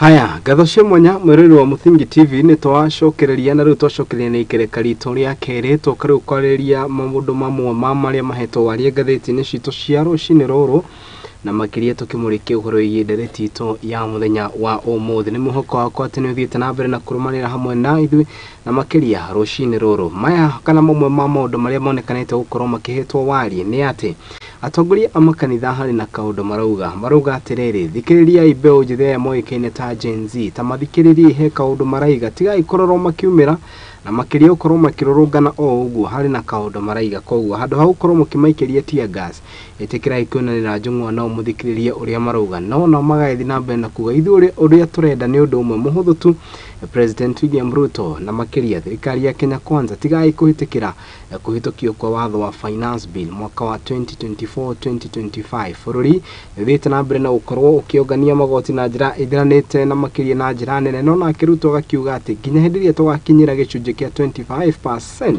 Haya, ngatho cia mwanya mwĩroreri wa Mũthingi TV nĩ twacokereria na rĩu twacokereria nĩ ikereka ritũ rĩa kerĩ tũka rĩu kwarĩrĩria maũndũ mamwe ma marĩa mahetwo waria ngathĩti-inĩ citũ cia rũcinĩ rũrũ na makĩria tũkĩmũrĩkia ũhoro wĩgiĩ ndereti itũ ya mũthenya wa ũmũthĩ. Nĩ mwĩhoko wakwa atĩ nĩ ũthiĩte na mbere na kũrũmanĩra hamwe na ithuĩ na makĩria rũcinĩ rũrũ. Maya kana mamwe ma maũndũ marĩa monekanĩte gũkorwo makĩhetwo waria nĩ atĩ atongoria a makanitha harĩ na kaũndũ marauga atĩrĩrĩ, thikĩrĩriai mbeũ njĩthĩ aya moĩkaine ta Gen Z, ta mathikĩrĩriai he kaũndũ maraiga, tigai kũrorwo makiumĩra na makĩria gũkorwo makĩrũrũngana o ũguo, harĩ na kaũndũ maraiga. Koguo handũ ha gũkorwo mũkĩmaikĩria tear gas, ĩtĩkĩrai kuonanĩra njũng'wa no mũthikĩrĩrie ũrĩa marauga. No nao magagĩthiĩ na mbere na kuga ithuĩ ũrĩa tũrenda nĩ ũndũ ũmwe mũhũthũ tu, President William Ruto na makĩria thirikari ya Kenya Kwanza, tigai kũhĩtũkĩra kũhĩtũkio kwa watho wa Finance Bill mwaka wa 2024-2025. Bũrũri nĩ ũthiĩte na mbere na gũkorwo ũkĩũngania magoti na njĩra ĩthiranĩte na makĩria na njĩra nene, no nake Ruto agakiuga atĩ nginya hĩndĩ ĩrĩa tũgakinyĩra gĩcunjĩ kĩa 25%,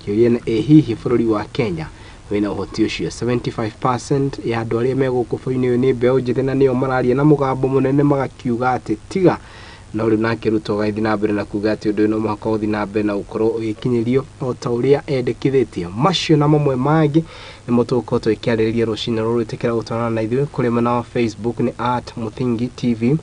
kĩũria nĩ ĩ hihi bũrũri wa Kenya wĩna ũhoti ũcio? 75% ya andũ arĩa me gũkũ bũrũri-inĩ ũyũ nĩ mbeũ njĩthĩ na nĩo mararia na mũgambo mũnene magakiuga atĩ tiga. No rĩu nake Ruto agagĩthiĩ na mbere na kuga atĩ ũndũ ũyũ no mũhaka ũthiĩ na mbere na gũkorwo ũgĩkinyĩrio o ta ũrĩa endekithĩtie. Macio na mamwe mangĩ nĩmo tũgũkorwo tũgĩkĩarĩrĩria rũcinĩ rũrũ. Ĩtĩkĩra gũtwarana na ithuĩ kũrĩ mwena wa Facebook nĩ @Mũthingi TV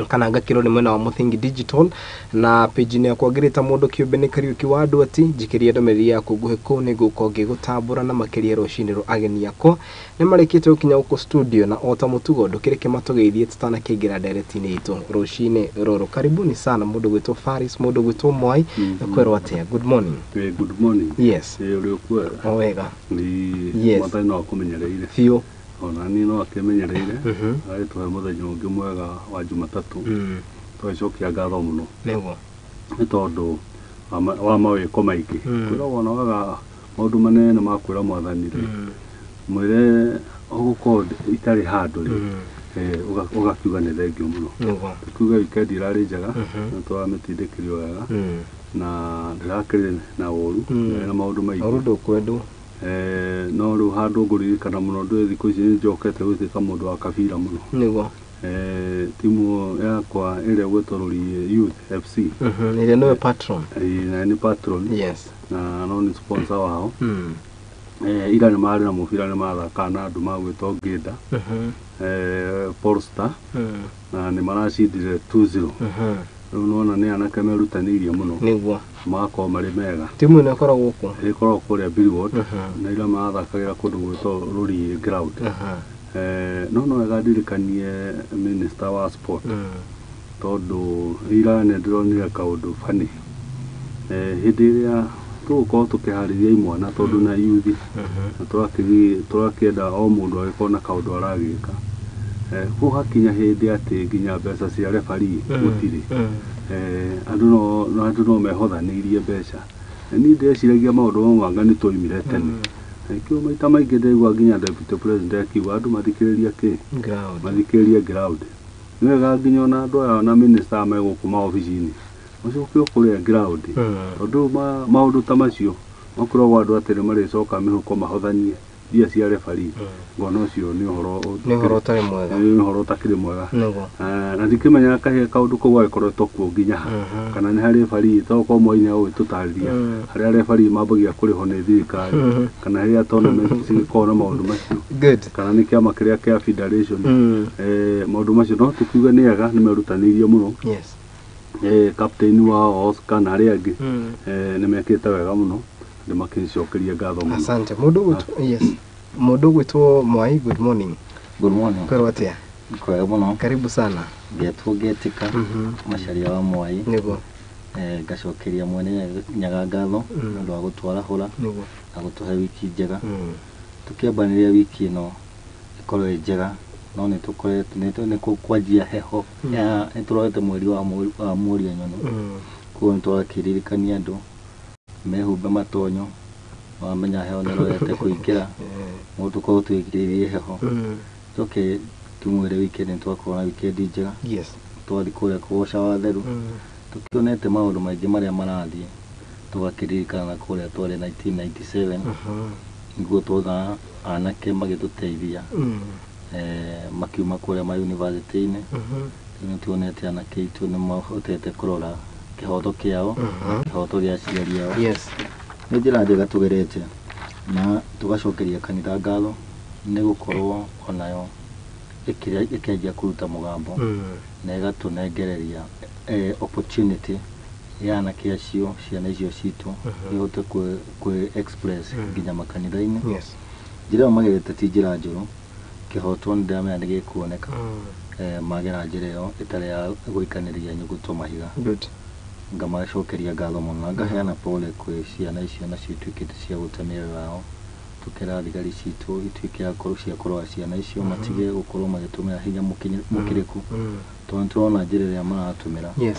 kana ngakĩrwo nĩ mwena wa Mũthingi Digital, na page-inĩ yakwa ngĩrĩta mũndũ kĩũmbe nĩ Kariũki wa Ndwati. Njikĩria ndũmĩrĩri yaku nguhĩ kũu nĩ ngũkorwo ngĩgũtambũra na makĩria rũcinĩ rũ ageni akwa nĩ marĩkĩte gũkinya gũkũ studio, na o ta mũtugo ndũkĩreke matũgeithie tũtanakĩingĩra ndereti-inĩ itũ rũcinĩ rũrũ. Karibuni sana mũndũ gwĩtwo Faris, mũndũ gwĩtwo Mwai, kwĩrwo atĩa? Good morning. Good morning. Yes. Ũrĩ ũkuo? O wega. Yes. Mwathani no akũmenyereire. Biũ. Ona niĩ no akĩmenyereire, agĩtũhe mũthenya ũngĩ mwega wa Jumatatũ. Tũgagĩcokia ngatho mũno. Nĩguo. Nĩ tondũ wa mawĩko maingĩ. Kwĩragwo ona waga maũndũ manene ma kwĩra mwathani rĩ, mwĩre ũgũkorwo itarĩ handũ rĩ, ũgakiuga nĩ thengiũ mũno. Nĩguo. Tukiuga weekend ĩrarĩ njega, nĩ tũramĩtindĩkĩrio wega, na ndĩrakĩrĩ na ũru, ndĩrarĩ na maũndũ maingĩ. Ũru ndũkwendwo. No rĩu handũ ngũririkana mũno ndũĩ thikũ ici nĩ njokete gũtuĩka mũndũ wa kabira mũno. Nĩguo. Timu yakwa ĩrĩa ĩgwĩtwo Rũriĩ Youth FC. Ĩrĩa nĩwe patron. Na nĩ patron. Yes. Na no nĩ sponsor wao. Ira nĩ marĩ na mũbira nĩ mathakaga na andũ magwĩtwo Ngĩnda. Polestar. Na nĩ maracindire 2-0. Rĩu nĩwona nĩ anake merutanĩirie mũno. Nĩguo. Magakorwo marĩ mega. Timu ĩno ĩkoragwo kũ? Ĩkoragwo kũrĩa Bilward. Na ira marathakagĩra kũndũ gwĩtwo Rũriĩ ground. No no wega ndirikanie minister wa sport. Tondũ ira nĩ ndĩronire kaũndũ funny. Hĩndĩ ĩrĩa tũgũkorwo tũkĩharĩria imwana tondũ na youth na tũrakĩenda o mũndũ agĩkorwo na kaũndũ aragĩka. Gũgakinya hĩndĩ atĩ nginya mbeca cia referee gũtirĩ. Andũ no mehothanĩirie mbeca. Niĩ ndĩreciragia maũndũ mamwe anga nĩ twaumire tene. Nĩkĩo maita maingĩ ndaigua nginya deputy president akiuga andũ mathikĩrĩrie kĩ? Ground. Mathikĩrĩrie ground. Nĩ wega nginya ona andũ aya na minister me gũkũ maobici-inĩ macoke o kũrĩa ground. Tondũ maũndũ ta macio makoragwo andũ atĩ nĩ marĩcoka mĩhuko mahothanie mbia cia referee. Ngona ũcio nĩ ũhoro Nĩ ũhoro ũtarĩ mwega. Nĩ ũhoro ũtakĩrĩ mwega. Nĩguo. Na ndikĩmenyaga kahĩĩ kaũndũ kau gagĩkoretwo kuo nginya ha. Kana nĩ harĩ referee, tokorwo Mwai nĩ egũgĩtũtarĩria harĩa referee mambagia kũrĩhwo nĩ thirikari, kana rĩrĩa tournament cigĩkoragwo na maũndũ macio. Good. Kana nĩ kĩama kĩrĩa kĩa federation. Maũndũ macio no tũkiuge nĩ ega, nĩ merutanĩirie mũno. Yes. Captain wao Oscar na arĩa angĩ, nĩ mekĩte wega mũno, nĩ makĩcokeria ngatho mũno. Asante. Mũndũ ũgwĩtwo, yes. Mũndũ ũgwĩtwo Mwai, good morning. Good morning. Kwĩrwo atĩa? Kwega mũno. Karibu sana. Ngetwo ngetĩka Macharia wa Mwai. Nĩguo. Ngacokeria mwene Nyaga ngatho nĩ ũndũ wa gũtwarahũra Nĩguo. na gũtũhe wiki njega. Tũkĩambanĩria wiki ĩno ĩkorwo ĩ njega, no nĩ tũkoretwo nĩ kwanjia heho ya nĩ tũrorete mweri wa Mũrĩa Nyono. Koguo nĩ tũrakĩririkania andũ mehumbe matonyo, wamenya heho nĩ ĩrorete kũingĩra, mũndũ tũkorwo twĩgirĩrĩrie heho. Tũke tumwĩre weekend nĩ twakorwo na weekend njega. Yes. Twathiĩ kũrĩa kũgoca watheru. Tũkĩonete maũndũ maingĩ marĩa marathiĩ, tũgakĩririkana na kũrĩa twarĩ 1997. Nĩguo tuonaga anake magĩtũteithia, makiuma kũrĩa ma university-inĩ. Rĩu nĩtuonete anake aitũ nĩmahotete kũrora kĩhoto kĩao na kĩhoto gĩa aciari ao. Yes. Nĩ njĩra njega tũgerete na tũgacokeria kanitha ngatho nĩ gũkorwo onayo ĩkĩanjia kũruta mũgambo na ĩgatũnengereria opportunity ya anake acio, ciana icio citũ ihote kwĩ express nginya makanitha-inĩ. Yes. Njĩra ĩyo magerete ti njĩra njũru, kĩhoto nĩ ndĩramenya nĩ gĩkuoneka. Magera njĩra ĩyo ĩtarĩ ya gũikanĩria nyuguto mahiga. Good. Ngamacokeria ngatho mũno na ngaheana pole kwĩ ciana icio nacio ituĩkĩte cia gũte mĩoyo yao. Tũkera thigari citũ ituĩke ya cia kũrora ciana icio, matige gũkorwo magĩtũmĩra hinya mũkĩrĩku, tondũ nĩtũrona njĩra ĩrĩa maratũmĩra. Yes.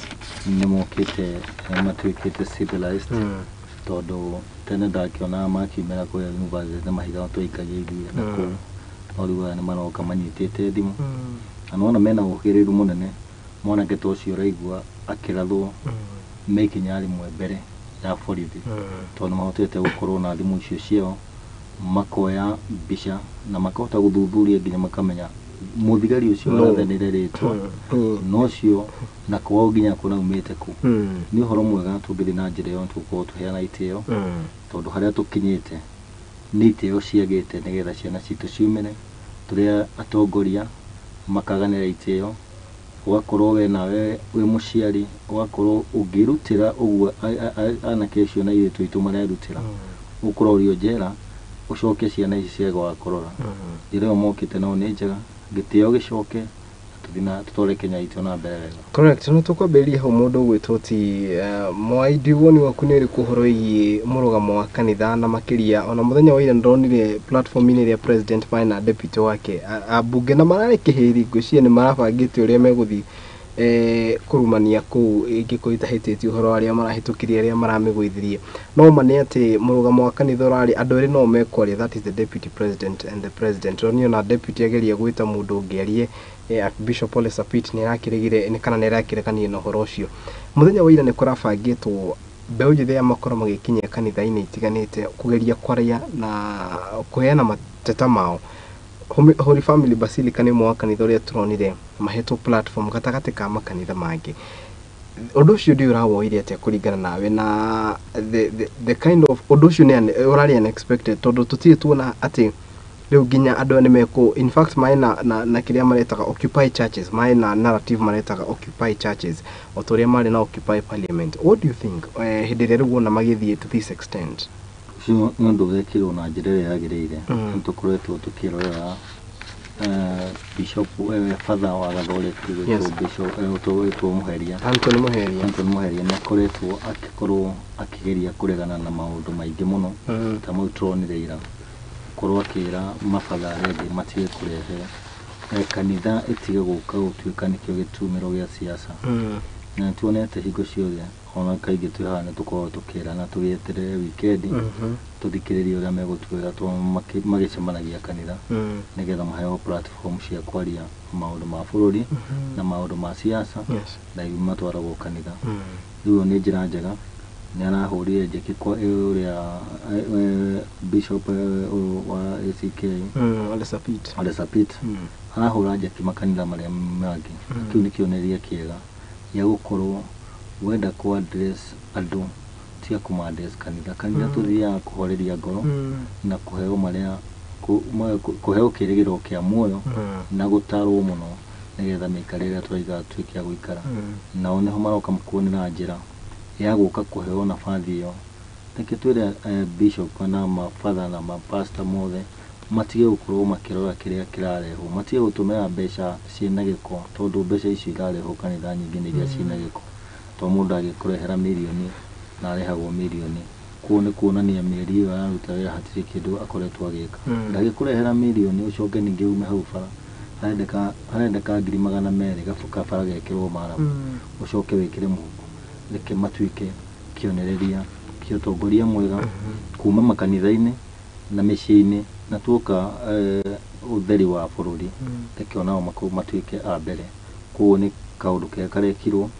Nĩ mokĩte matuĩkĩte civilized, tondũ tene ndakĩonaga makiumĩra kũrĩa university na mahiga twaikagia ithuĩ na kũu, no rĩu aya nĩ maroka manyitĩte thimũ na nĩwona mena ũhĩgĩrĩru mũnene. Mwanake ta ũcio ũraigua akĩrathwo me ikinya rĩmwe mbere ya borithi, tondũ nĩmahotete gũkorwo na thimũ icio ciao, makoya mbica na makahota gũthuthuria nginya makamenya mũthigari ũcio No. arathanire rĩtwa na ũcio na kwao nginya kũraumĩte kũ. Nĩ ũhoro mwega tũngĩthiĩ na njĩra ĩyo, tũgũkorwo tũheana itĩo, tondũ harĩa tũkinyĩte nĩ itĩo ciagĩte nĩgetha ciana citũ ciumĩre, tũrĩa atongoria makaganĩra itĩo, ũgakorwo we nawe wĩ mũciari, ũgakorwo ũngĩrutĩra ũguo anake acio na airĩtu aitũ marerutĩra, ũkũrorio njera, ũcoke ciana ici ciage wa kũrora. Njĩra ĩyo mokĩte nao nĩ njega, gĩtĩo gĩcoke na tũthiĩ na tũtware Kenya itũ na mbere wega. Correct. No tũkwambĩrĩria hau mũndũ ũgwĩtwo ti Mwaindi, woni waku nĩ ũrĩkũ ũhoro wĩgiĩ mũrũgamo wa kanitha, na makĩria ona mũthenya wa ira ndĩronire platform-inĩ ĩrĩa president marĩ na deputy wake ambunge na mararĩ kĩhĩri, ngwĩciria nĩ marabangĩte ũrĩa megũthiĩ kũrumania kũu ingĩkorwo itahĩtĩtie ũhoro wa arĩa marahĩtũkirie arĩa maramĩgũithirie. No ma nĩ atĩ mũrũgamo wa kanitha ũrarĩ andũ erĩ no mekwaria, that is the deputy president and the president. Ronio na deputy ageria gwĩta mũndũ ũngĩ arie, Bishop Ole Sapit nĩ arakĩregire nĩ kana nĩ arakĩreganire na ũhoro ũcio. Mũthenya wa ira nĩ kũrabangĩtwo mbeũ njĩthĩ aya makorwo magĩkinyia kanitha-inĩ itiganĩte kũgeria kwaria na kũheana mateta mao. Holy Family Basilica nĩ ũmwe wa kanitha ũrĩa tũronire mahetwo platform gatagatĩ ka makanitha mangĩ. Ũndũ ũcio ndiũĩ ũrawoire atĩa kũringana nawe, na the kind of ũndũ ũcio nĩ ũrarĩ unexpected, tondũ tũtirĩ tuona atĩ rĩu nginya andũ aya nĩmekũ, in fact marĩ na kĩrĩa maretaga occupy churches, marĩ na narrative maretaga occupy churches, o ta ũrĩa marĩ na occupy parliament. What do you think hĩndĩ ĩrĩa rĩu wona magĩthiĩ to this extent? Ũcio nĩ ũndũ wekirwo na njĩra ĩrĩa yagĩrĩire. Nĩ tũkoretwo tũkĩrorera bishop, father wa Gathoreki gwĩtwo bishop gwĩtwo Mũheria. Anthony Mũheria. Anthony Mũheria nĩ akoretwo akĩkorwo akĩgeria kũregana na maũndũ maingĩ mũno ta mau tũronire ira, gũkorwo akĩra mabatha arĩa angĩ matige kũrehe kanitha ĩtige gũka gũtuĩka nĩkĩo gĩtumĩro gĩa siasa. Na nĩtuonete hingo ciothe ona kaingĩ twĩ haha nĩ tũkoragwo tũkĩrana tũgĩeterere wikendi tũthikĩrĩrie ũrĩa megũtwĩra, tondũ magĩcemanagia kanitha nĩgetha maheo platform cia kwaria maũndũ ma bũrũri na maũndũ ma siasa na ithuĩ matwaragwo kanitha. Rĩu ĩyo nĩ njĩra njega. Nĩ arahũrire njeki kwa ũrĩa bishop ũyũ wa ACK Ole Sapit. Ole Sapit arahũra njeki makanitha marĩa mangĩ. Kĩu nĩ kĩonereria kĩega gĩa gũkorwo wenda kũ address andũ, tiga kũma address kanitha. Kanitha tũthiaga kũhoreria ngoro na kũheo marĩa kũheo kĩrĩgĩrĩro kĩa muoyo na gũtarwo mũno nĩgetha mĩikarĩre ĩrĩa tũraiga tuĩke ya gũikara. Nao nĩho maroka kuonera njĩra ya gũka kũheo nabathi ĩyo. Reke twĩre bishop na mabatha na mapasta mothe matige gũkorwo makĩrora kĩrĩa kĩrarehwo, matige gũtũmĩra mbeca ciĩna gĩko, tondũ mbeca icio irarehwo kanitha nyingĩ nĩ iria ciĩna gĩko, tondũ mũndũ angĩkũrehera mirioni na arehagwo mirioni, koguo nĩ kuonania mĩeri ĩyo araruta wĩra hatirĩ kĩndũ akoretwo agĩka. Ndangĩkũrehera mirioni ũcoke ningĩ ume hau bara harendeka 200,000 kabara gekĩrwo maramu ũcoke wĩkĩre mũhuko. Reke matuĩke kĩonereria kĩa ũtongoria mwega kuma makanitha-inĩ na mĩciĩ-inĩ, na tuoka ũtheri wa bũrũri, reke onao matuĩke a mbere. Koguo nĩ kaũndũ kega karekirwo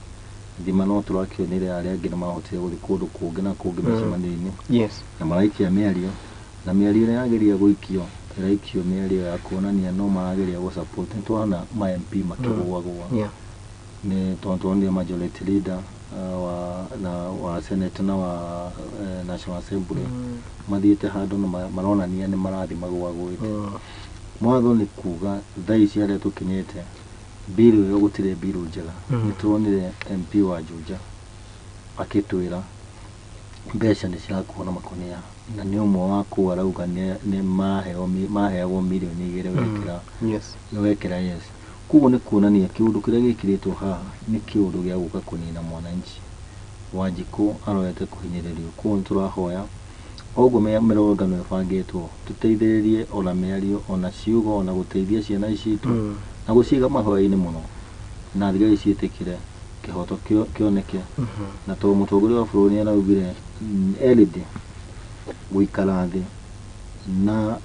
thima, no tũrakĩonire arĩa angĩ nĩ mahotire gũthiĩ kũndũ kũngĩ na kũngĩ mĩcemanio-inĩ na maraikia mĩario, na mĩario ĩrĩa yagĩrĩire gũikio ĩraikio mĩario ya kuonania no marageria gũ support. Nĩ tũrona ma MP makĩgũagũa. Nĩ tondũ tuonire majority leader wa na wa senate na wa National Assembly mathiĩte handũ na maronania nĩ marathiĩ magũagũĩte. Mwatho nĩ kuga thaa ici harĩa tũkinyĩte bill ĩyo gũtirĩ bill njega. Nĩ tuonire MP wa Juja akĩtwĩra mbeca nĩ cirakuo na makonia, na nĩ ũmwe wa kũu arauga nĩ maheagwo mirioni 2 wekĩra wekĩra yes. Koguo nĩ kuonania kĩũndũ kĩrĩa gĩkĩrĩtwo haha nĩ kĩũndũ gĩa gũka kũnina mwananchi. Wanjikũ arorete kũhinyĩrĩrio. Koguo nĩ tũrahoya oguo mĩrũrũngano ĩbangĩtwo tũteithĩrĩrie ona mĩario ona ciugo ona gũteithia ciana ici citũ na gũciga mahoya-inĩ mũno, na thigari ciĩtĩkĩre kĩhoto kĩoneke. Na tondũ mũtongoria wa bũrũri nĩ araugire erĩndĩ gũikara thĩ na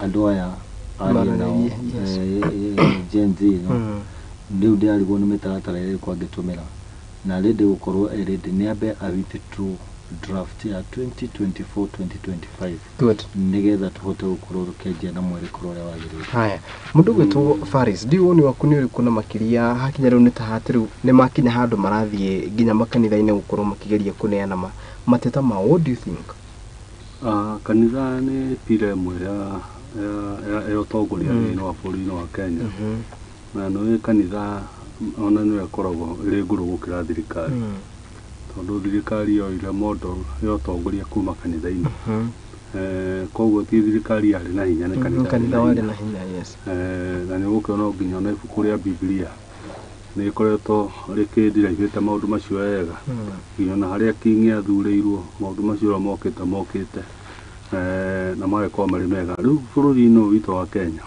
andũ aya arie nao, Gen Z no rĩu ndĩrarigwo nĩ mĩtaratara ĩrĩkũ angĩtũmĩra, na rĩndĩ gũkorwo erĩndĩ nĩ ambe a withdraw draft ya 2024 2025 nĩgetha tũhote gũkorwo tũkĩanjia na mwerekero ũrĩa wagĩrĩire. Haya, mũndũ gwĩtwo Faris, ndiũ woni waku nĩ ũrĩkũ na makĩria hakinya rĩu nĩ ta hati rĩu nĩ makinya handũ marathiĩ nginya makanitha-inĩ gũkorwo makĩgeria kũneana mateta mao, what do you think? Kanitha nĩ pira ĩmwe ya ũtongoria thĩinĩ wa bũrũri-inĩ wa Kenya. Na nĩ kanitha ona nĩyo ĩkoragwo ĩrĩ ngũrũ gũkĩra thirikari. Tondũ thirikari yoire model ya ũtongoria kuma kanitha-inĩ. Koguo ti thirikari yarĩ na hinya, nĩ kanitha warĩ na hinya, yes. Na nĩ ũgũkĩona nginya ona ibuku rĩa Bibilia nĩ rĩkoretwo rĩkĩndiraibĩte maũndũ macio wega. Nginya ona harĩa king athurĩirwo maũndũ macio ũrĩa mokĩte na magĩkorwo marĩ mega. Rĩu bũrũri-inĩ ũyũ witũ wa Kenya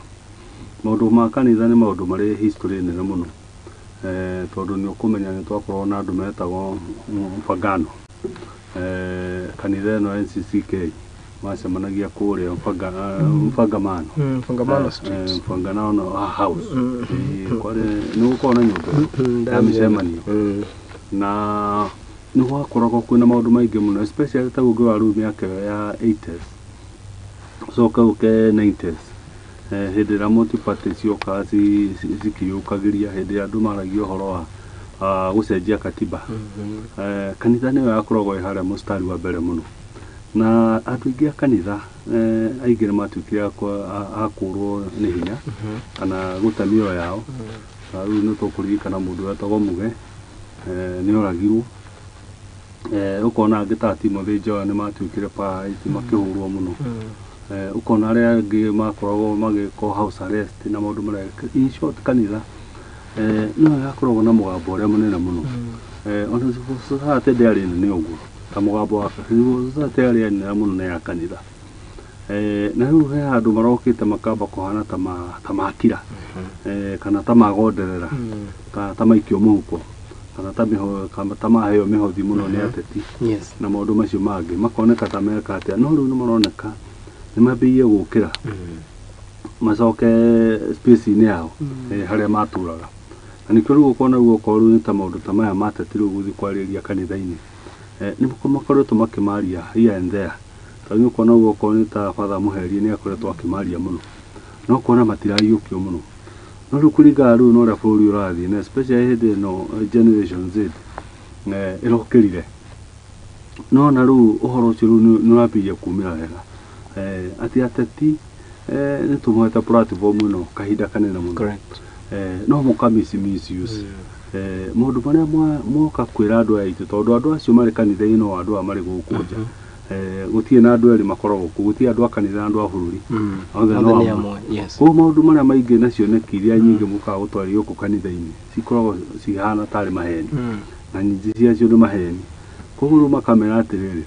maũndũ ma kanitha nĩ maũndũ marĩ history nene mũno. Tondũ nĩ ũkũmenya nĩ twakoragwo na andũ metagwo Mfangano. Kanitha ĩno NCCK macemanagia kũrĩa Mfangamano. Mfangamano Street. Mfangamano House. Kwarĩ nĩ gũkoragwo na nyũmba ya mĩcemanio. Na nĩ gwakoragwo kwĩna maũndũ maingĩ mũno, especially ta ũngĩ wa rĩu mĩaka ĩyo ya 80s ũcoke ũke 90s. Hĩndĩ ĩrĩa multi-party ciokaga cikĩyũkagĩria, hĩndĩ ĩrĩa andũ maragia ũhoro wa gũcenjia katiba. Kanitha nĩyo yakoragwo ĩ harĩa mũstari wa mbere mũno. Na andũ aingĩ a kanitha aingĩ nĩ matuĩkire a kũrwo nĩ hinya kana gũte mĩoyo yao. Na rĩu nĩ tũkũririkana mũndũ wetagwo Muge, nĩ oragirwo. Ũkona angĩ ta Timothy Njoya nĩ matuĩkire paralyzed, makĩhũrwo mũno. Ũkona arĩa angĩ makoragwo magĩkwo house arrest na maũndũ marĩa. In short, kanitha no yakoragwo na mũgambo ũrĩa mũnene mũno. Ona civil society ndĩarĩ nene ũguo ta mũgambo wa civil society yarĩ nene mũno nĩ ya kanitha. Na rĩu he handũ marokĩte makamba kũhana ta makira, kana ta magonderera, ta maikio mũhuko, kana ta maheo mĩhothi mũno nĩ ateti na maũndũ macio mangĩ makoneka ta meka atĩa. No rĩu nĩ maroneka nĩ mambĩrĩirie gũkĩra macoke space-inĩ yao harĩa matũraga. Na nĩkĩo rĩu ũkona rĩu okorwo rĩu nĩ ta maũndũ ta maya ma ateti rĩu gũthiĩ kwarĩria kanitha-inĩ, nĩ makoretwo makĩmaria here and there. Tondũ nĩ ũkuona rĩu okorwo nĩ ta Father Mũheria nĩ akoretwo akĩmaria mũno, no ũkona matiraiũkio mũno. No rĩu kũringana rĩu na ũrĩa bũrũri ũrathiĩ, na especially hĩndĩ ĩno Generation Z ĩrokĩrire, no na rĩu ũhoro ũcio rĩu nĩ ũrambĩrĩria kumĩra wega. Atĩ ateti nĩ tũmũhete platform ĩno kahinda kanene mũno. No mũka misuse maũndũ marĩa moka kwĩra andũ aya aitũ, tondũ andũ acio marĩ kanitha-inĩ no andũ aya marĩ gũkũ nja. Gũtirĩ na andũ erĩ makoragwo kuo, gũtirĩ andũ a kanitha na andũ a bũrũri. Othe no amwe. Koguo maũndũ marĩa maingĩ na cioneki iria nyingĩ mũkaga gũtwarĩrio gũkũ kanitha-inĩ cikoragwo cihana tarĩ maheni, na nyingĩ ciacio nĩ maheni. Koguo rĩu makamera atĩrĩrĩ,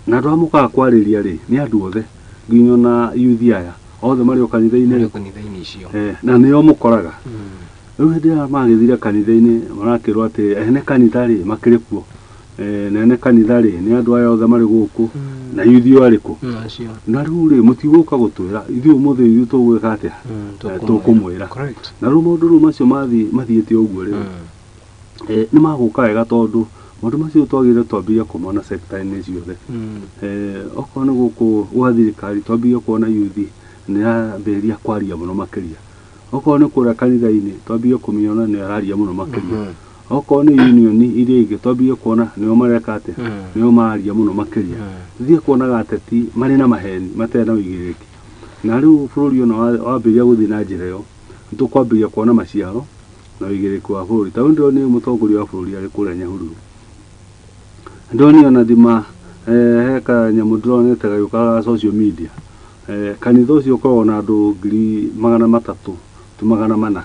na andũ aya mũkaga kwarĩria rĩ nĩ andũ othe nginya ona youth aya othe marĩ o kanitha-inĩ, na nĩo mũkoraga. Rĩu hĩndĩ ĩrĩa magĩthire kanitha-inĩ marakĩrwo atĩ ene kanitha rĩ makĩrĩ kuo, na ene kanitha rĩ nĩ andũ aya othe marĩ gũkũ, na youth o arĩ kũ. Na rĩu rĩ mũtigũka gũtwĩra ithuĩ ũmũthĩ ithuĩ tũgwĩka atĩa, tũkũmwĩra. Na rĩu maũndũ rĩu macio mathiĩte ũguo rĩ, nĩ magũka wega tondũ maũndũ macio twagĩrĩire twambĩrĩrie kũmona sector-inĩ ciothe. Okorwo nĩ gũkũ gwa thirikari twambĩrĩrie kuona youth nĩ yambĩrĩria kwaria mũno makĩria. Okorwo nĩ kũrĩa kanitha-inĩ twambie kũmĩona nĩyo ĩraria mũno makĩria. Okorwo nĩ union iria ingĩ twambie kuona nĩo mareka atĩa, nĩo mararia mũno makĩria. Tũthiĩ kuonaga ateti marĩ na maheni matarĩ na ũigĩrĩrĩki. Na rĩu bũrũri ũno wambĩrĩria gũthiĩ na njĩra ĩyo, nĩ tũkwambĩrĩria kuona maciaro na ũigĩrĩrĩki wa bũrũri. Ta rĩu ndĩronire mũtongoria wa bũrũri arĩ kũrĩa Nyahururu. Ndĩronire ona thima he kanyamũ ndĩronete gagĩũka ga social media. Kanitha ũcio ũkoragwo na andũ 300,000 tu 400.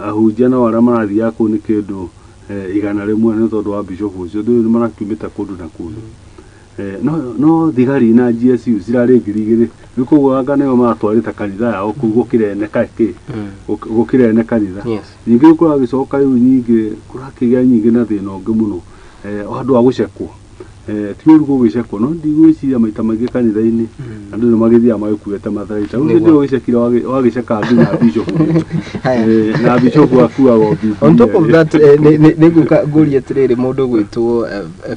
Ahunjia nao arĩa marathiaga kũu nĩ kĩndũ 100 nĩ tondũ wa bishop ũcio, ndũĩ nĩ marakiumĩte kũndũ na kũndũ. No thigari na GSU cirarĩ 2,000. Rĩu koguo anga nĩo maratwarĩte kanitha yao kũu gũkĩra ene kĩ gũkĩra ene kanitha. Ningĩ kũragĩcoka rĩu nyingĩ kũrakĩgĩa nyingĩ na thĩna ũngĩ mũno, andũ a gũcekwo. Ti ũru gũgĩcekwo, no ndigwĩciria maita maingĩ kanitha-inĩ andũ nĩ magĩthiaga magĩkuĩte matharaita. Rĩu hĩndĩ ĩyo ũgĩcekire wagĩceka nginya bishop. Na bishop akuaga o Bibilia. On top of that, nĩ ngũka ngũrie atĩrĩrĩ, mũndũ ũgwĩtwo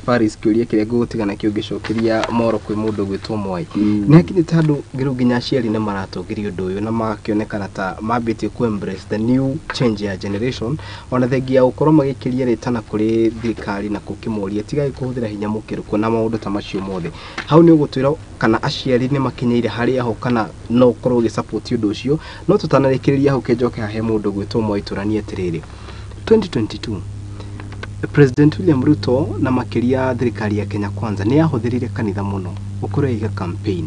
Faris, kĩũria kĩrĩa ngũgũtiga nakĩo ngĩcokeria moro kwĩ mũndũ ũgwĩtwo Mwai. Nĩ hakinyĩte handũ rĩu nginya aciari nĩ maratongoria ũndũ ũyũ na magakĩonekana ta mambĩtie kũ embrace the new change ya generation, ona thengia ya gũkorwo magĩkĩria rĩtana kũrĩ thirikari na gũkĩmoria tigai kũhũthĩra hinya mũkĩru na maũndũ ta macio mothe. Hau nĩ ũgũtwĩra kana aciari nĩ makinyĩire harĩa ho kana no ũkorwo ũgĩsupport ũndũ ũcio. No tũtanarĩkĩrĩria hau, kĩnjoke hahe mũndũ ũgwĩtwo Mwai tũranie atĩrĩrĩ, 2022 President William Ruto na makĩria thirikari ya Kenya Kwanza nĩ yahũthĩrire kanitha mũno gũkorwo ĩgĩka campaign.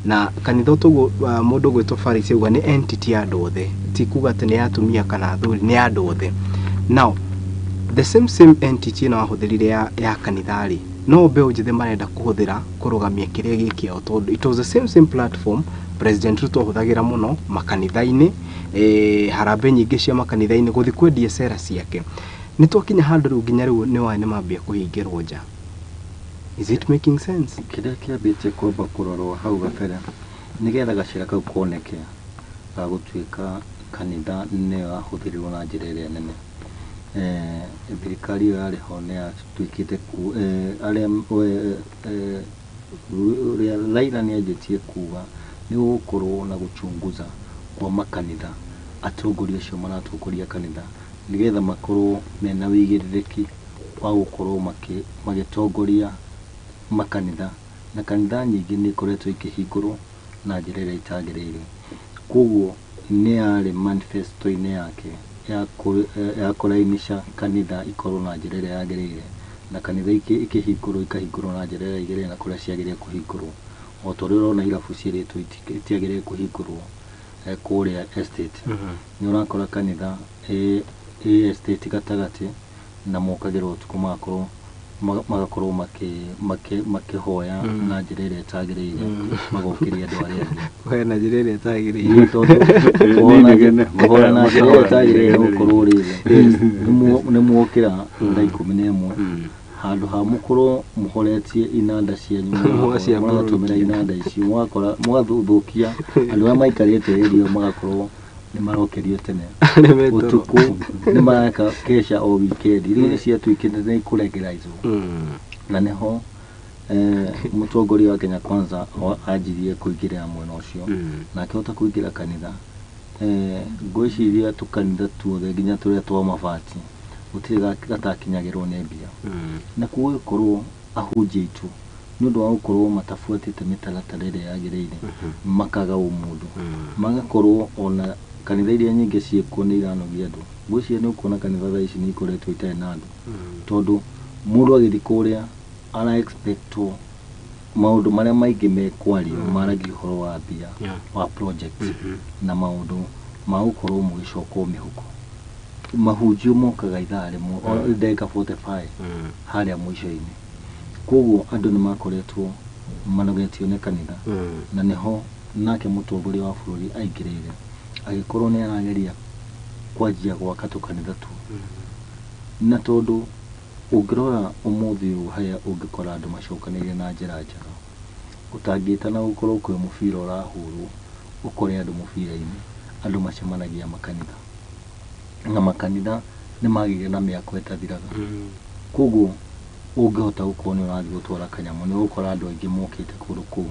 Na kanitha toguo mũndũ ũgwĩtwo Faris auga nĩ entity ya andũ othe, ti kuga atĩ nĩ ya atumia kana athuri, nĩ ya andũ othe. Now the same entity ĩno yahũthĩrire ya kanitha rĩ, no mbeũ njĩthĩ marenda kũhũthĩra kũrũgamia kĩrĩa gĩ kĩao, tondũ it was the same platform President Ruto ahũthagĩra mũno makanitha-inĩ, harambee nyingĩ cia makanitha-inĩ gũthiĩ kwendia cera ciake. Nĩ twakinya handũ rĩu nginya rĩu nĩ wa nĩ mambia kũhingĩrwo nja. Is it making sense? Kĩrĩa kĩambĩtie kwamba kũrorwo hau gabere nĩgetha gacĩra kau koneke ga gũtuĩka kanitha nĩyo yahũthĩrirwo na njĩra ĩrĩa nene. Thirikari ĩyo yarĩ ho nĩ yatuĩkĩte arĩa ũrĩa Raila nĩ anjĩtie kuga nĩ gũgũkorwo na gũchunguza kwa makanitha, atongoria acio maratongoria kanitha nĩgetha makorwo mena ũigĩrĩrĩki wa gũkorwo magĩtongoria makanitha, na kanitha nyingĩ nĩ ikoretwo ikĩhingũrwo na njĩra ĩrĩa itagĩrĩire. Koguo nĩ yarĩ manifesto-inĩ yake ya kũrainisha kanitha ikorwo na njĩra ĩrĩa yagĩrĩire, na kanitha ikĩhingũrwo ikahingũrwo na njĩra ĩrĩa yagĩrĩire na kũrĩa ciagĩrĩire kũhingũrwo. O ta ũrĩa ũrona irabu ciĩrĩtwo itiagĩrĩire kũhingũrwo kũrĩa estate. Nĩ ũrakora kanitha ĩ estate gatagatĩ na mokagĩrwo ũtukũ magakorwo makĩhoya na njĩra ĩrĩa ĩtagĩrĩire, magokĩria andũ arĩa angĩ. Kũhoya na njĩra ĩrĩa ĩtagĩrĩire. Tondũ kũhoya na njĩra ĩrĩa ĩtagĩrĩire nĩ gũkorwo rĩrĩ, nĩ mwokĩra thaa 11 handũ ha mũkorwo mũhoretie inanda cianyu, mũratũmĩra inanda icio, mũgakora mũgathũkia andũ arĩa maikarĩte area, magakorwo nĩ marokerio tene ũtukũ, nĩ mareka kesha o weekend. Rĩu nĩ ciatuĩkĩte nĩ ikũregerizwo, na nĩho mũtongoria wa Kenya Kwanza anjirie kũingĩrĩra mwena ũcio, na akĩhota kũingĩra kanitha. Ngwĩciria tũkanitha tuothe nginya tũrĩa twa mabati gũtirĩ gatakinyagĩrwo nĩ mbia, na gũgĩkorwo ahunjia aitũ nĩ ũndũ wa gũkorwo matabuatĩte mĩtaratara ĩrĩa yagĩrĩire, makaga ũmũndũ, magakorwo ona kanitha iria nyingĩ ciĩkuo nĩ iranogia andũ. Ngwĩciria nĩ ũkuona kanitha thaa ici nĩ ikoretwo itarĩ na andũ, tondũ mũndũ agĩthiĩ kũrĩa ara expectwo maũndũ marĩa maingĩ mekwario maragia ũhoro wa mbia, wa project na maũndũ ma gũkorwo mũgĩcokwo mĩhuko. Mahunjio mokaga ithaa rĩmwe ndagĩka 45 harĩa mũico-inĩ. Koguo andũ nĩ makoretwo manogetio nĩ kanitha, na nĩho nake mũtongoria wa bũrũri aingĩrĩire agĩkorwo nĩ arageria kwanjia gwaka tũkanitha tu. Na tondũ ũngĩrora ũmũthĩ ũyũ harĩa ũngĩkora andũ macokanĩrĩire na njĩra njega, ũtangĩtana gũkorwo kwĩ mũbira ũrahũrwo ũkore andũ mũbira-inĩ, andũ macemanagia makanitha, na makanitha nĩ magĩire na mĩako ĩtathiraga. Koguo ũngĩhota gũkorwo nĩ ũrathiĩ gũtwara kanyamũ, nĩ ũgũkora andũ aingĩ mokĩte kũndũ kũu,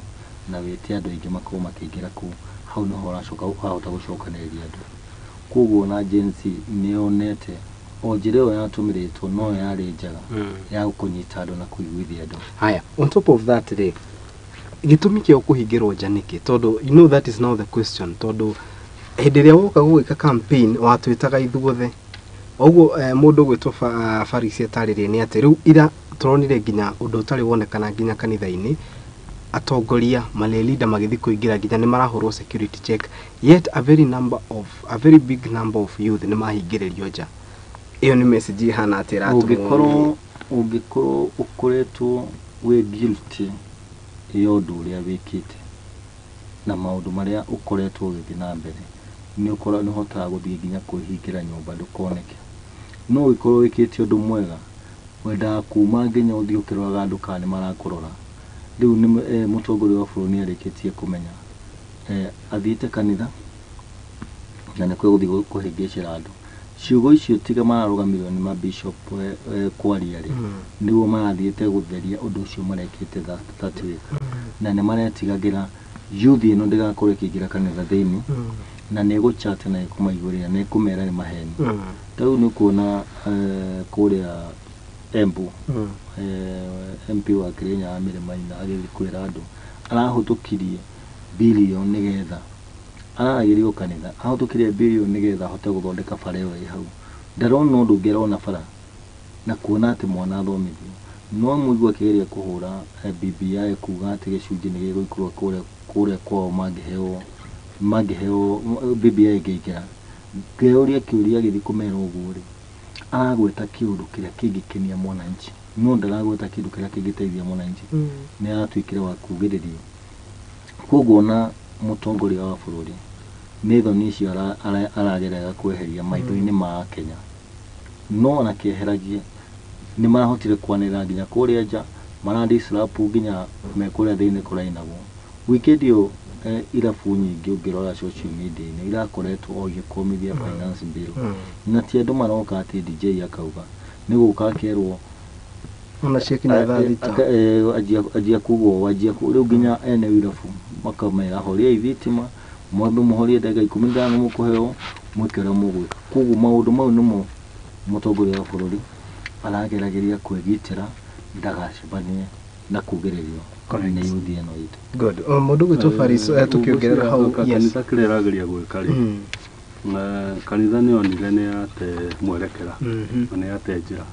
na wĩte andũ aingĩ makorwo makĩingĩra kũu. Hau nĩho ũracoka ũkahota gũcokanĩrĩria andũ. Koguo na Gen Z nĩyonete o njĩra ĩyo yatũmĩrĩtwo no yarĩ njega ya kũnyita andũ na kũiguithia andũ. Haya, on top of that rĩ, gĩtũmi kĩa kũhingĩrwo nja nĩkĩ? Tondũ you know that is now the question, tondũ hĩndĩ ĩrĩa woka gũgĩka campaign watwĩtaga ithuothe ũguo. Mũndũ ũgwĩtwo Farisi atarĩrie nĩ atĩ rĩu ira tũronire nginya ũndũ ũtarĩ wonekana nginya kanitha-inĩ, atongoria malay leader magĩthiĩ kũingĩra nginya nĩ marahũrwo security check, yet a very big number of youth nĩ mahingĩrĩrio nja. Ĩyo nĩ message ĩhana atĩ ĩratũmwo? Ũngĩkorwo ũkoretwo wĩ guilty ya ũndũ ũrĩa wĩkĩte na maũndũ marĩa ũkoretwo ũgĩthiĩ na mbere, nĩ ũhotaga gũthiĩ nginya kwĩhingĩra nyũmba ndũkoneke. No ũngĩkorwo wĩkĩte ũndũ mwega, wendaga kuma nginya ũthiĩ ũkĩroraga andũ kana nĩ marakũrora. Rĩu nĩ mũtongoria wa bũrũri nĩ arĩkĩtie kũmenya, athiĩte kanitha na nĩkuo gũthiĩ kũhĩngĩcĩra andũ. Ciugo icio tiga mararũgamirwo nĩ mabishop kwaria rĩ, nĩguo marathiĩte gũtheria ũndũ ũcio marekĩte that week, na nĩ maretigagĩra youth ĩno ndĩgakorwo ĩkĩingĩra kanitha thĩinĩ na nĩ ĩgũchat na ĩkũmaihũrĩra na ĩkũmera nĩ maheni. Ta rĩu nĩ kuona kũrĩa Embu, MP wa Kirinyaga Mary Maina agĩthiĩ kwĩra andũ arahũtũkirie bilioni nĩgetha araragĩrio kanitha, ahũtũkirie bilioni nĩgetha ahote gũthondeka bara ĩyo ĩ hau. Ndarona ũndũ ũngĩ, arona bara na kuona atĩ mwana athomithio. No mũigua akĩgeria kũhũra BBI kuga atĩ gĩcunjĩ nĩ gĩgũikũrũka kũrĩa kwao mangĩheo BBI ĩngĩingĩra. Ngeyũria kĩũria, agĩthiĩ kũmera ũguo rĩ, aragweta kĩũndũ kĩrĩa kĩngĩkenia mwananchi, no ndaragweta kĩndũ kĩrĩa kĩngĩteithia mwananchi. Nĩ aratuĩkire wa kugĩrĩrio. Koguo ona mũtongoria wa bũrũri nĩ thoni icio aragerera kweheria maitho-inĩ ma Kenya, no ona kĩeheragie nĩ marahotire kwanĩrĩra nginya kũrĩa nja, mara disrupt nginya me kũrĩa thĩinĩ kũrainagwo weekend ĩyo. Irabu nyingĩ ũngĩrora social media-inĩ irakoretwo o igĩkũmithia finance bill, na ti andũ maroka atĩ DJ akauga nĩ gũka akerwo. Ona ciakinya thaa 6. Anjia kugwo anjia rĩu nginya ene irabu makamera horiai thitima, mwambe mũhorie ndagĩka 15, mũkũheo mwĩke ũrĩa mũgwĩka. Koguo maũndũ mau nĩmo mũtongoria wa bũrũri arageragĩria kwĩgitĩra ndagacemanie na kugĩrĩrio Correct. nĩ youth ĩno itũ. Good. Mũndũ gwĩtwo Faris, tũkĩongerera hau, yes. Kanitha kĩrĩa ĩrageria gwĩka rĩ, kanitha nĩ yonire nĩ yate mwerekera na nĩ yate njĩra.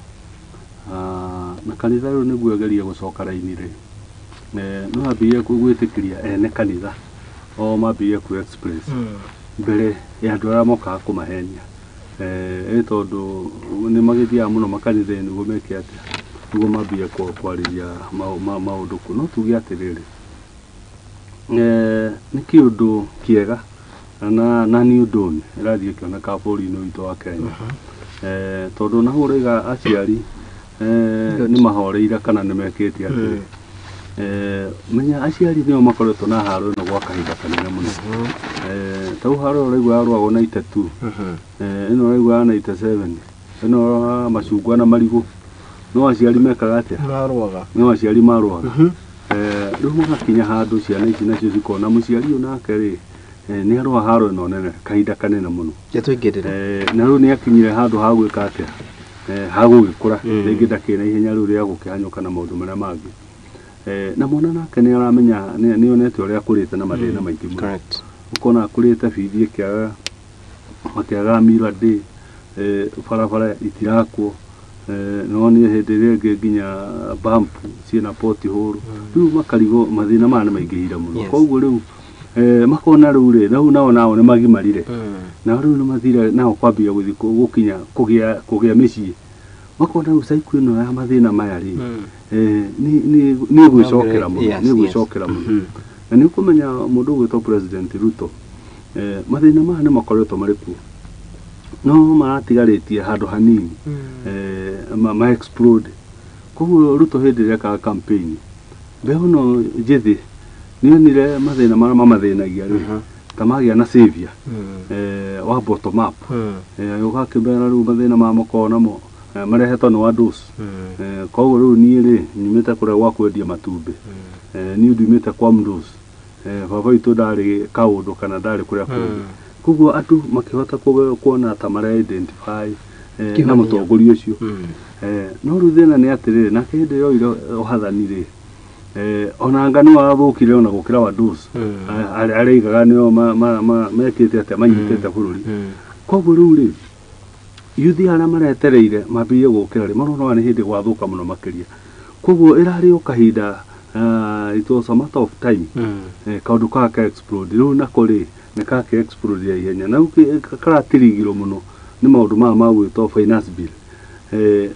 Na kanitha rĩu nĩguo ĩgerie gũcoka raini rĩ, no yambĩrĩrie gwĩtĩkĩria ene kanitha o mambĩrĩrie ku express mbere ya andũ arĩa mokaga kũmahenia, ĩ tondũ nĩ magĩthiaga mũno makanitha-inĩ nĩguo meke atĩa, nĩguo mambie kwarĩria maũndũ kuo. No tuge atĩrĩrĩ, nĩ kĩũndũ kĩega na new dawn ĩrathiĩ ĩkĩoneka bũrũri-inĩ witũ wa Kenya, tondũ na hau ũraiga aciari nĩ mahoreire kana nĩ mekĩte atĩrĩ. Menya aciari nĩo makoretwo na haro ĩno gwa kahinda kanene mũno. Ta rĩu haro ĩyo ũraigua yarũagwo 92, ĩno ũraigua ya 97, ĩno ya macungwa na marigũ, no aciari mekaga atĩa? Marũaga. No aciari marũaga. Rĩu magakinya handũ ciana ici nacio cikona mũciari ũyũ nake rĩ, nĩ arũa haro ĩno nene kahinda kanene mũno. Tũingĩrĩre. Na rĩu nĩ akinyire handũ ha gwĩka atĩa, ha gũgĩkũra, rĩngĩ ndakĩrĩ na ihenya rĩu rĩa gũkĩhanyũka na maũndũ marĩa mangĩ. Na mwana nake nĩ aramenya, nĩ onete ũrĩa akũrĩte na mathĩna maingĩ mũno. Ũkona akũrĩte bithi ĩkĩaga, makĩagaga miradi, barabara itirakwo, nĩwonire hĩndĩ ĩrĩa ĩngĩ nginya bump ciĩna pothole. Rĩu makarigwo mathĩna maya nĩ maingĩhire mũno. Koguo rĩu makona rĩu rĩ, rĩu nao nĩ magimarire, nao rĩu nĩ mathire nao kwambia gũthiĩ gũkinya kũgĩa mĩciĩ, makona rĩu cycle ĩno ya mathĩna maya rĩ, nĩ ĩgwĩcokera mũno, nĩ ĩgwĩcokera mũno. Na nĩ ũkũmenya mũndũ ũgwĩtwo President Ruto, mathĩna maya nĩ makoretwo marĩ kuo, no maratigarĩtie handũ hanini ma explode. Koguo Ruto hĩndĩ ĩrĩa ekaga campaign, mbeũ ĩno njĩthĩ nĩonire mathĩna marĩa mamathĩnagia rĩ, ta magĩa na savior wa bottom up, agĩũka akĩmera rĩu mathĩna maya makoragwo namo marehetwo nĩ wados. Koguo rĩu niĩ rĩ, nyumĩte kũrĩa gwa kwendia matumbĩ, niĩ ndiumĩte kwa mdos. Baba witũ ndarĩ kaũndũ kana ndarĩ kũrĩa kũngĩ. Koguo andũ makĩhota kuona ta mara identify na mũtongoria ũcio. No rĩu thĩna nĩ atĩrĩrĩ, nake hĩndĩ ĩrĩa oire ũhathani rĩ, ona anga nĩ wathũkire ona gũkĩra Wados arĩigaga nĩo mekĩte atĩa, manyitĩte bũrũri. Koguo rĩu rĩ, yuthi arĩa maretereire mambĩrĩrie gũkĩra rĩ, marona nĩ hĩndĩ gwathũka mũno makĩria. Koguo ĩrarĩ o kahinda, it was a matter of time kaũndũ kaka ka explode. Rĩu nako rĩ, nĩ kake explode ya ihenya, na rĩu karatirigirwo mũno nĩ maũndũ maya ma gwĩtwo finance bill.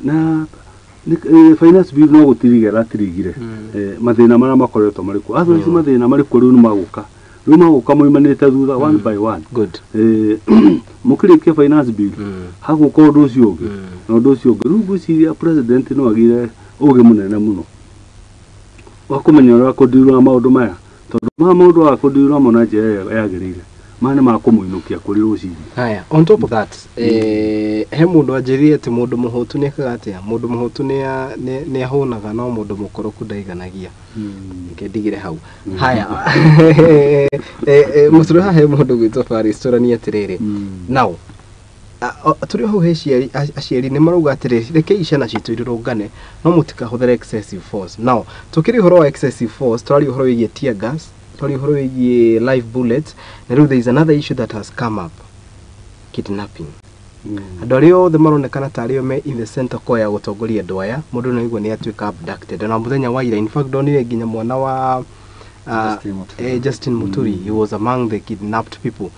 Na finance bill no gũtiriga ĩratirigire mathĩna marĩa makoretwo marĩ kuo. Otherwise mathĩna marĩ kuo rĩu nĩ magũka, rĩu magũka moimanĩte thutha one by one. Good. Mũkĩrĩkia finance bill, hagũka ũndũ ũcio ũngĩ na ũndũ ũcio ũngĩ. Rĩu ngwĩciria president no agĩre ũgĩ mũnene mũno wa kũmenya ũrĩa kũndirura maũndũ maya, tondũ maya maũndũ wa kũndirura mo na njĩra ĩrĩa yagĩrĩire, maya nĩ makũmũinũkia kũrĩ rũcinĩ. Haya, on top of that, he mũndũ anjĩrire atĩ mũndũ mũhũtu nĩ ekaga atĩa? Mũndũ mũhũtu nĩ ahũnaga, no mũndũ mũkoroku ndaiganagia. Reke ndigire hau. Haya, mũtũrĩ haha he mũndũ gwĩtwo Faris, tũranie atĩrĩrĩ. Now, tũrĩ o hau he aciari, aciari nĩ marauga atĩrĩrĩ, rekei ciana citũ irũrũngane, no mũtikahũthĩre excessive force. Now, tũkĩrĩ ũhoro wa excessive force, tũraria ũhoro wĩgiĩ tear gas, tũraria ũhoro wĩgiĩ live bullets, na rĩu there is another issue that has come up, kidnapping. Andũ arĩa othe maronekana tarĩ o me in the center core ya gũtongoria andũ aya, mũndũ no aigua nĩ atuĩka abducted. Na mũthenya wa ira, in fact, ndonire nginya mwana wa Justin Muturi. Justin Muturi, he was among the kidnapped people.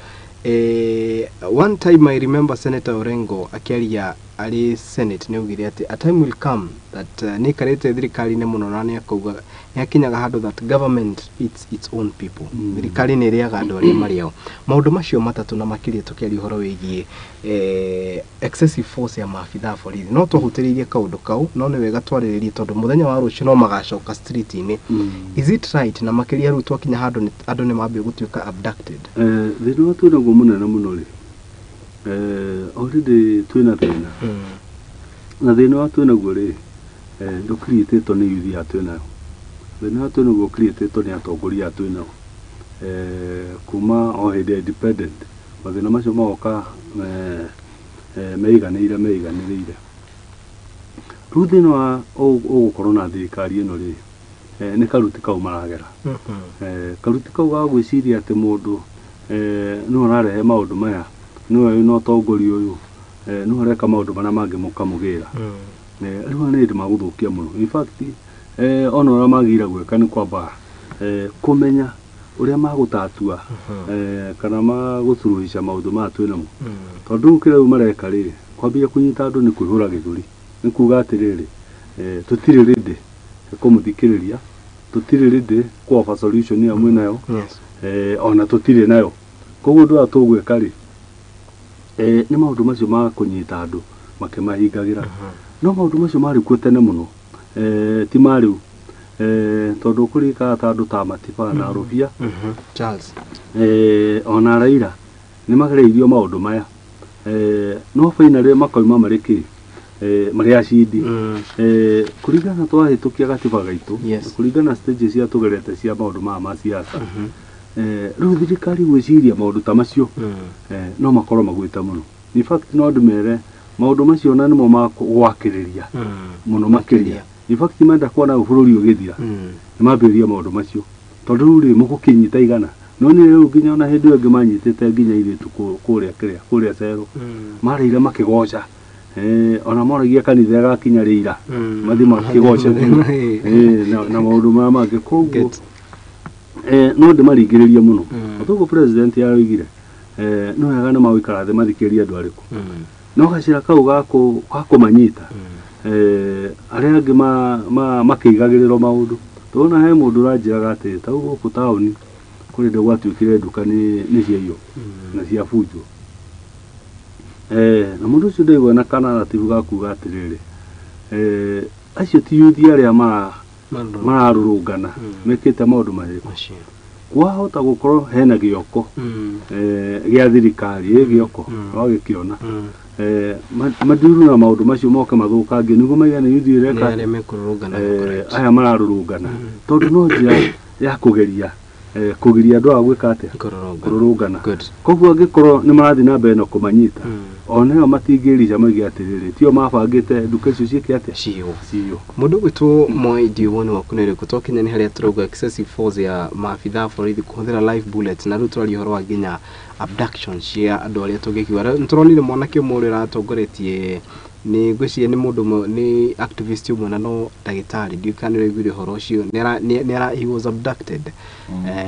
One time I remember Senator Orengo akĩaria arĩ Senate, nĩ augire atĩ a time will come that nĩ aikarĩte thirikari-inĩ mũno na nĩ akauga nĩ akinyaga handũ that government eats its own people. Thirikari nĩ ĩrĩaga andũ arĩa marĩ ao. Maũndũ macio matatũ na makĩria tũkĩaria ũhoro wĩgiĩ excessive force ya maabitha a borithi, no twahutĩrĩirie kaũndũ kau, no nĩ wega twarĩrĩrie tondũ mũthenya wa rũciũ no magacoka street-inĩ. Is it right, na makĩria rĩu twakinya handũ andũ nĩ mambia gũtuĩka abducted? Thĩna ũrĩa twĩnaguo mũnene mũno rĩ, already twĩna thĩna, na thĩna ũrĩa twĩnaguo rĩ, ndũcreatĩtwo nĩ youth aya twĩnayo. Thĩna ũrĩa twĩnaguo ũcreatĩtwo nĩ atongoria aya twĩnao kuma o hĩndĩ ya independent. Mathĩna macio magoka meiganĩire meiganĩrĩire. Rĩu thĩna wa ũgũkorwo na thirikari ĩno rĩ, nĩ karuti kau maragera. Karuti kau ga gwĩciria atĩ mũndũ nĩwe ũrarehe maũndũ maya, nĩwe wĩna ũtongoria ũyũ, nĩwe ũreka maũndũ marĩa mangĩ mũkamũgĩra. Rĩu aya nĩ hĩndĩ magũthũkia mũno. In fact, ona ũrĩa magĩrĩire gwĩka nĩ kwamba kũmenya ũrĩa magũtatua kana magũsuluhisha maũndũ maya twĩnamo. Tondũ rĩu kĩrĩa rĩu mareka rĩ, kwambia kũnyita andũ nĩ kwĩhũra gĩthũri, nĩ kuga atĩrĩrĩ, tũtirĩ ready kũmũthikĩrĩria, tũtirĩ ready kũ offer solution ĩyo mwĩnayo, ona tũtirĩ nayo. Koguo ũndũ ũrĩa tũgwĩka rĩ, nĩ maũndũ macio ma kũnyita andũ makĩmahingagĩra. No maũndũ macio marĩ kuo tene mũno, ti ma rĩu, tondũ kũririkana ta andũ ta Matiba na Rũbia, Charles, ona Raila nĩ magereirio maũndũ maya, no finally makoima marĩ kĩ, marĩ acindi. Kũringana twahĩtũkia gatiba gaitũ, kũringana stages cia tũgerete cia maũndũ maya ma siasa, rĩu thirikari gwĩciria maũndũ ta macio, no makorwo magwĩte mũno. In fact, no ndĩmere maũndũ macio na nĩmo magwakĩrĩria mũno makĩria. In fact, menda kuona bũrũri ũgĩthira, nĩ mambĩrĩria maũndũ macio, tondũ rĩu rĩ, mũgũkĩnyita igana, no nĩ rĩu nginya ona hĩndĩ ĩyo ĩngĩ manyitĩte nginya airĩtu kũrĩa kĩrĩa kũrĩa cero, marĩire makĩgoca, ona moragia kanitha ĩgakinya rĩira mathiĩ makĩgoce biũ, na maũndũ maya mangĩ. Koguo no ndĩmaringĩrĩrie mũno. Toguo president yaroigire, no wega nĩ magũikara thĩ mathikĩrĩrie andũ arĩkũ, no gacĩra kau ga kũmanyita, arĩa angĩ makĩigagĩrĩrwo maũndũ. Tũrona he mũndũ ũranjĩraga atĩ ta rĩu gũkũ taũni kũrĩ hĩndĩ gwatuĩkire nduka nĩ ciaiywo na ciabunjwo, na mũndũ ũcio ndaigua na kanaratibu ga kuga atĩrĩrĩ, acio ti yuthi arĩa mararũrũngana mekĩte maũndũ marĩkũ. Kwahota gũkorwo hena gĩoko gĩa thirikari, ĩ gĩoko wagĩkĩona, mandiru na maũndũ macio moke mathũkangie nĩguo maigane yuthi ĩreka arĩa mekũrũrũngana, aya mararũrũngana, tondũ no njĩra ya kũgeria Kũgiria andũ aya gwĩka atĩa? Kũrũrũngana. Koguo angĩkorwo nĩ marathiĩ na mbere na kũmanyita, ona ĩyo matingĩrica moige atĩrĩrĩ, tio mabangĩte nduka icio ciĩke atĩa? Ciywo. Ciywo. Mũndũ ũgwĩtwo Moi, ndiũ woni waku nĩ ũrĩkũ? Twakinya nĩ harĩa tũrauga excessive force ya maabitha a borithi kũhũthĩra live bullets, na rĩu tũraria ũhoro wa nginya abduction cia andũ arĩa tũngĩkiuga. Rĩu nĩtũronire mwanake ũmwe ũrĩa ũratongoretie, nĩ ngwĩciria nĩ mũndũ ũmwe, nĩ activist ũmwe na no ndagĩtarĩ, ndiũĩ kana nĩ ũraiguire ũhoro ũcio, nĩ ara he was abducted.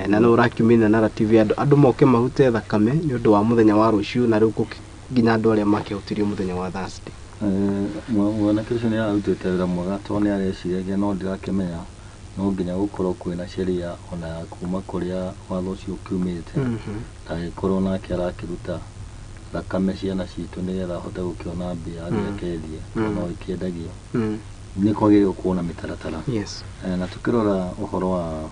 Na no ũrakiumĩria narrative ya andũ moke marute thakame nĩ ũndũ wa mũthenya wa rũciũ, na rĩu nginya andũ arĩa makĩhutirio mũthenya wa Thursday. Mwanake ũcio nĩ ararutĩte wĩra mwega tondũ nĩ areciragia, no ndirakĩmenya no nginya gũkorwo kwĩna sheria ona ya kuma kũrĩa watho ũcio ũkiumĩte, ndagĩkorwo nake arakĩruta thakame ciana citũ nĩgetha ahote gũkĩona mbia athiĩ akendie, tondũ no ikĩendagio. Nĩ kwagĩrĩirwo kuona mĩtaratara. Na tukĩrora ũhoro wa